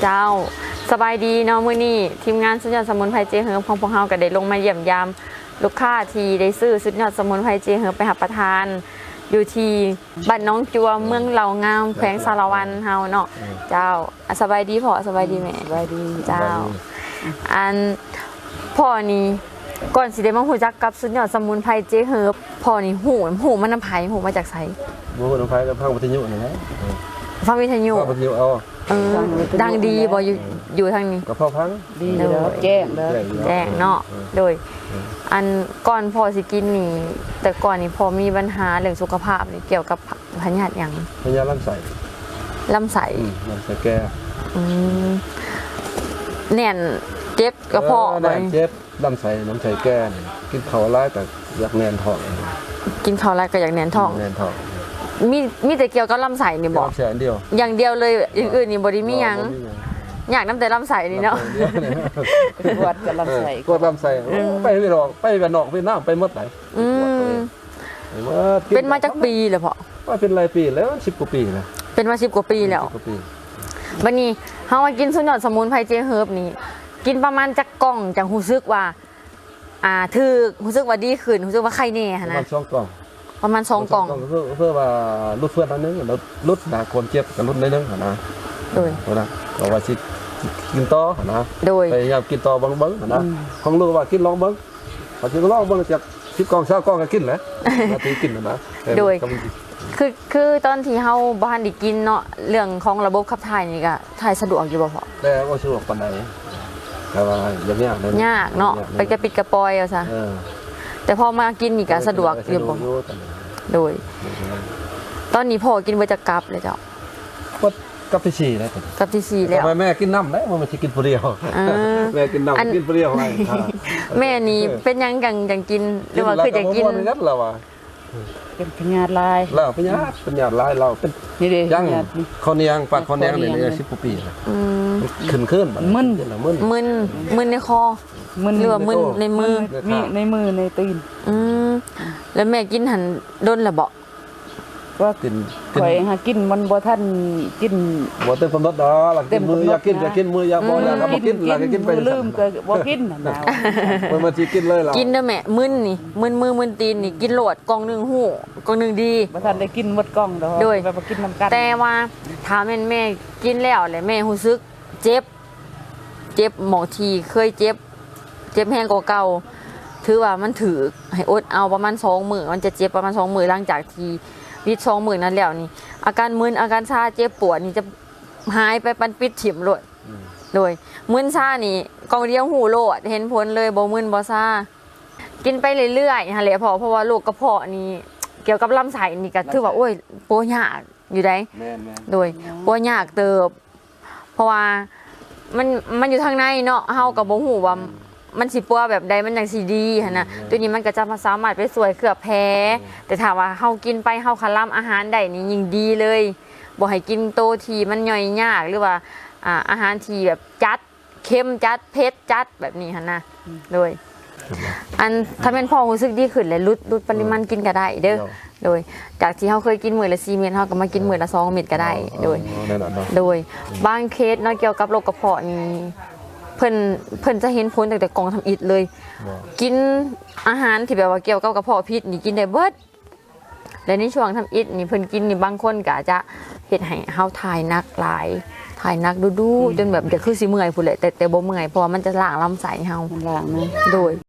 ເຈົ້າ ສະບາຍດີເນາະ ມື້ນີ້ທີມງານສຸດຍອດສະໝຸນໄພເຈເຮີບຂອງພວກເຮົາກໍໄດ້ລົງມາຢ້ຽມຢາມລູກຄ້າທີ່ໄດ້ຊື້ສຸດຍອດສະໝຸນໄພເຈເຮີບໄປຮັບປະທານ ຢູ່ທີ່ບ້ານໜອງຈົວ ເມືອງເຫຼົ່າງາມ ແຂວງສາລະວັນເຮົາເນາະ. ເຈົ້າ ສະບາຍດີພໍ່ ສະບາຍດີແມ່. ສະບາຍດີ. ເຈົ້າ ອັນ ພໍ່ນີ້ ກ່ອນຊິໄດ້ມາຮູ້ຈັກກັບສຸດຍອດສະໝຸນໄພເຈເຮີບ ພໍ່ນີ້ຮູ້ ຮູ້ມານຳໃຜ? ຮູ້ມາຈາກໃສ? ບໍ່ຮູ້ນຳໃຜ ກໍຟັງວິທະຍຸນີ້ແຫຼະ. ເອີ ຟັງວິທະຍຸ ຟັງວິທະຍຸເອົາ. ເອີ ດັງດີບໍ່ ຢູ່ ຢູ່ທາງນີ້? ກໍພໍຟັງ. ດີຢູ່ແລ້ວ ແຈ້ງເດີ ແຈ້ງເນາະ. ເອີ ໂດຍ ເອີ ອັນ ກ່ອນພໍ່ຊິກິນນີ້ ແຕ່ກ່ອນນີ້ພໍ່ມີບັນຫາເລື່ອງສຸຂະພາບນີ້ ກ່ຽວກັບພະຍາດຫຍັງ? ພະຍາດລຳໄສ້. ລຳໄສ້. ອືມ ລຳໄສ້ແກ່. ອືມ ແໜ້ນ ເຈັບກະເພາະ. ເອີ ແໜ້ນ ເຈັບ ລຳໄສ້ ລຳໄສ້ແກ່ນີ້ ກິນເຂົ້າຫຼາຍກໍຢາກແໜ້ນທ້ອງ. ກິນເຂົ້າຫຼາຍກໍຢາກແໜ້ນທ້ອງ. ແໜ້ນທ້ອງ. ມີ ມີແຕ່ກ່ຽວກັບລຳໄສ້ນີ້ບໍ່? ແຕ່ລຳໄສ້ອັນດຽວ ຢ່າງດຽວເລີຍ. ຢ່າງອື່ນນີ້ບໍ່ໄດ້ມີຫຍັງ. ບໍ່ ບໍ່ມີຫຍັງ. ຍາກນຳແຕ່ລຳໄສ້ນີ້ເນາະ. ລຳໄສ້ດຽວນີ້ ປວດກັບລຳໄສ້. ເອີ ປວດລຳໄສ້. ອືມ ໂອ້ ໄປເວດອກ ໄປເວດນອກ ເວດນາມ ໄປໝົດໃດ. ອືມ ເປັນມາຈັກປີແລ້ວພໍ່? ວ່າເປັນຫຼາຍປີແລ້ວ ສິບກວ່າປີແລ້ວ. ເປັນມາສິບກວ່າປີແລ້ວ. ສິບກວ່າປີ. ບັດນີ້ເຮົາມາກິນສຸດຍອດສະໝຸນໄພເຈເຮີບນີ້ ກິນປະມານຈັກກ່ອງ ຈັ່ງຮູ້ສຶກວ່າ ອ່າ ຖືກ ຮູ້ສຶກວ່າດີຂຶ້ນ ຮູ້ສຶກວ່າໄຄແນ່ຫັ້ນນະ? ປະມານສອງກ່ອງ. ປະມານສອງກ່ອງ. ສອງກ່ອງ ຄື ຄືວ່າຫຼຸດເຟືອດໜ້ອຍໜຶ່ງ ຫຼຸດ ຫຼຸດນະ ຄວາມເຈັບກໍຫຼຸດໜ້ອຍໜຶ່ງຫັ້ນນະ. ໂດຍ ເພິ່ນນະ ກໍວ່າຊິ ຊິກິນຕໍ່ຫັ້ນນະ. ໂດຍ ພະຍາຍາມກິນຕໍ່ເບິ່ງໆຫັ້ນນະ. ອືມ ຂອງລູກວ່າກິນລອງເບິ່ງ ກໍຊິລອງເບິ່ງ ຈັກສິບກ່ອງ ຊາວກ່ອງກໍກິນແຫຼະ ວ່າຊິກິນຫັ້ນນະ. ເອີ ໂດຍ ຄື ຄືຕອນທີ່ເຮົາບໍ່ທັນໄດ້ກິນເນາະ ເລື່ອງຂອງລະບົບຂັບຖ່າຍນີ້ກໍຖ່າຍສະດວກຢູ່ບໍ່ພໍ່? ແຕ່ບໍ່ສະດວກປານໃດ ແຕ່ວ່າຍາກໆ ຍາກເນາະ. ຍາກ ໄປກະປິດກະປອຍວ່າຊະ. ເອີ ແຕ່ພໍມາກິນນີ້ກໍສະດວກຢູ່ບໍ່? ສະດວກຢູ່. ໂດຍ ໂດຍ ຕອນນີ້ພໍ່ກິນເບິດຈັກກັບແລ້ວເຈົ້າ? ເບິດກັບທີສີ່ແລ້ວ. ກັບທີສີ່ແລ້ວ. ແຕ່ວ່າແມ່ກິນນຳແຫຼະ ບໍ່ແມ່ນຊິກິນຜູ້ດຽວ. ເອີ ແມ່ກິນນຳ ອັນ ກິນຜູ້ດຽວ. ແມ່ນີ້ເປັນຫຍັງຈັ່ງ ຈັ່ງກິນ ຫຼືວ່າຄືຈະກິນ? ກິນແລ້ວກໍບໍ່ມ່ວນຄືກັນລະວ່າ. ເປັນພະຍາດລາຍ. ລາວພະຍາດ ພະຍາດລາຍ ລາວເປັນ ນີ້ເດ້ ຍັງ ພະຍາດນີ້ ຄໍນຽງ ປາດຄໍນຽງນີ້ ຄໍນຽງ ສິບກວ່າປີແລ້ວ. ອືມ ຂຶ້ນຄືນບັດນີ້ ມຶນ ມຶນ ມຶນໃນຄໍ ມຶນ ຫຼືວ່າມຶນໃນມື? ໃນຂາ ມີໃນມື ໃນຕີນ. ອືມ ແລ້ວແມ່ກິນຫັ້ນດົນແລ້ວບໍ່? ວ່າ ກິນ ກິນ ຂ້ອຍຫາກິນມັນບໍ່ທັນກິນ ບໍ່ເຕັມກຳນົດດອກ ວ່າກິນມື້ ເຕັມກຳນົດ ຢາກກິນ ນະ ກໍກິນ ມື້ຢາກບໍ່ກິນ ອືມ ລະກໍບໍ່ກິນ ກິນ ລະກໍກິນໄປ ມື້ລືມກໍບໍ່ກິນນະ. ມັນຊິກິນເລີຍລະ ກິນເດີແມ່ ມຶນນີ້ ມຶນມື ມຶນຕີນນີ້ ກິນໂລດ ກ່ອງໜຶ່ງຮູ້ ກ່ອງໜຶ່ງດີ. ບໍ່ທັນໄດ້ກິນໝົດກ່ອງດອກ ໂດຍ ແຕ່ວ່າບໍ່ກິນນຳກັນ. ແຕ່ວ່າຖ້າແມ່ນແມ່ກິນແລ້ວແຫຼະ ແມ່ຮູ້ສຶກເຈັບ ເຈັບໝ່ອງທີ່ເຄີຍເຈັບ ເຈັບແຮງກວ່າເກົ່າ. ຖືວ່າມັນຖືກໃຫ້ອົດເອົາປະມານສອງມື້ ມັນຈະເຈັບປະມານສອງມື້. ຫຼັງຈາກທີ່ຢຸດສອງມື້ນັ້ນແລ້ວນີ້ ອາການມຶນ ອາການຊາເຈັບປວດນີ້ຈະຫາຍໄປ ປັນປິດຖິ້ມໂລດ. ອືມ ໂດຍ ມຶນຊານີ້ກ່ອງດຽວຮູ້ໂລດ ເຫັນຜົນເລີຍ ບໍ່ມຶນບໍ່ຊາ. ກິນໄປເລື້ອຍໆຫັ້ນແຫຼະພໍ່ ເພາະວ່າໂລກກະເພາະນີ້ ກ່ຽວກັບລຳໄສ້ນີ້ກໍຖືວ່າ ລຳໄສ້ ໂອ້ຍ ປົວຍາກຢູ່ໃດ໋. ແມ່ນໆ ໂດຍ ປົວຍາກເຕີບ ເພາະວ່າມັນ ມັນຢູ່ທາງໃນເນາະ ເຮົາກໍບໍ່ຮູ້ວ່າ ອືມ ມັນຊິປົວແບບໃດມັນຈັ່ງຊິດີຫັ້ນນະ. ແມ່ນໆ ໂຕນີ້ມັນກໍຈະສາມາດໄປຊ່ວຍເຄືອແຜ່. ອືມ ແຕ່ຖ້າວ່າເຮົາກິນໄປ ເຮົາຄະລຳອາຫານໄດ້ນີ້ຍິ່ງດີເລີຍ ບໍ່ໃຫ້ກິນໂຕທີ່ມັນຍ່ອຍຍາກ ຫຼືວ່າ ອ່າ ອາຫານທີ່ແບບຈັດ ເຄັມຈັດ ເຜັດຈັດ ແບບນີ້ຫັ້ນນະ. ອືມ ໂດຍ ອັນ ຖ້າແມ່ນພໍ່ຮູ້ສຶກດີຂຶ້ນແລ້ວ ຫຼຸດ ຫຼຸດປະລິມານ ອືມ ກິນກໍໄດ້ເດີ. ໂດຍ ຈາກທີ່ເຮົາເຄີຍກິນມື້ລະສີ່ເມັດ ເຮົາກໍມາກິນມື້ລະສອງເມັດກໍໄດ້. ໂດຍ ອໍ ແນ່ນອນເນາະ. ໂດຍ ອືມ ບາງເຄສເນາະ ກ່ຽວກັບໂລກກະເພາະນີ້ ເພິ່ນ ເພິ່ນຈະເຫັນຜົນຕັ້ງແຕ່ກ່ອງທຳອິດເລີຍ. ກິນອາຫານທີ່ແບບວ່າກ່ຽວກັບກະເພາະຜິດນີ້ກິນໄດ້ເບິດ. ແລະໃນຊ່ວງທຳອິດນີ້ເພິ່ນກິນນີ້ ບາງຄົນກໍອາດຈະເຮັດໃຫ້ເຮົາຖ່າຍໜັກຫຼາຍ ຖ່າຍໜັກດຸ ອືມ ຈົນແບບ ກໍຄືຊິເມື່ອຍພຸ້ນແຫຼະ ແຕ່ ແຕ່ບໍ່ເມື່ອຍ ເພາະວ່າມັນຈະລ້າງລຳໄສ້ເຮົາ ມັນລ້າງເນາະ. ໂດຍ